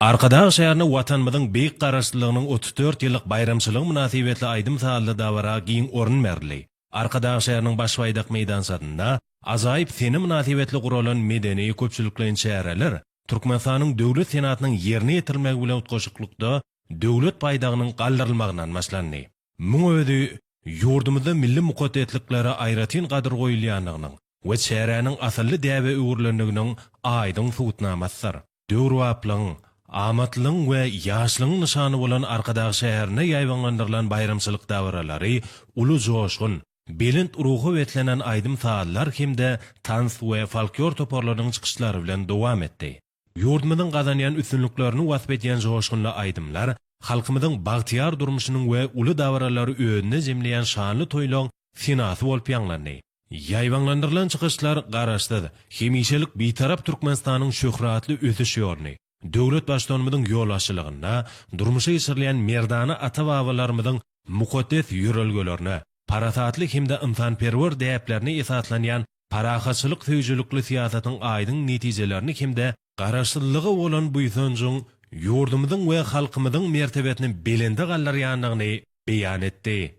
Arkadag şäherinde Watanymyzyň Beýik Garaşsyzlygynyň 34 ýyllyk baýramçylygy mynasybetli aýdym-sazly dabara giň orun berildi. Arkadag şäheriniň Baş baýdak meýdançasynda ajaýyp sene mynasybetli guralan medeni, köpçülikleýin çäreler Türkmenistanyň Döwlet senasynyň ýerine ýetirilmegi bilen utgaşyklykda Döwlet baýdagynyň galdyrylmagyndan başlandy. Muň özi ýurdumyzda milli mukaddesliklere aýratyn gadyr goýulýandygynyň we çäräniň asylly däbe öwrülendiginiň aýdyň subutnamasydyr. Döwrebaplygyň, amatlylygyň we ýaşlygyň nyşany bolan Arkadag şäherinde ýaýbaňlandyrylan baýramçylyk dabaralary uly joşgun, belent ruha beslenen aýdym-sazlar hem-de tans we folklor toparlarynyň çykyşlary bilen dowam etdi. Ýurdumyzyň gazanýan üstünliklerini wasp edýän joşgunly aýdymlar halkymyzyň bagtyýar durmuşynyň we uly dabaralary özünde jemleýän şanly toýlaň senasy bolup ýaňlandy. Ýaýbaňlandyrylan çykyşlar Garaşsyz, hemişelik Bitarap Türkmenistanyň şöhratly ösüş ýoluny, döwlet Baştutanymyzyň ýolbaşçylygynda durmuşa geçirilýän merdana ata-babalarymyzyň mukaddes ýörelgelerine, parasatly hem-de ynsanperwer däplerine esaslanýan parahatçylyk söýüjilikli syýasatyň aýdyň netijelerini hem-de Garaşsyzlyga bolan buýsanjyň ýurdumyzyň we halkymyzyň mertebesini belende galdyrýandygyny beýan etdi.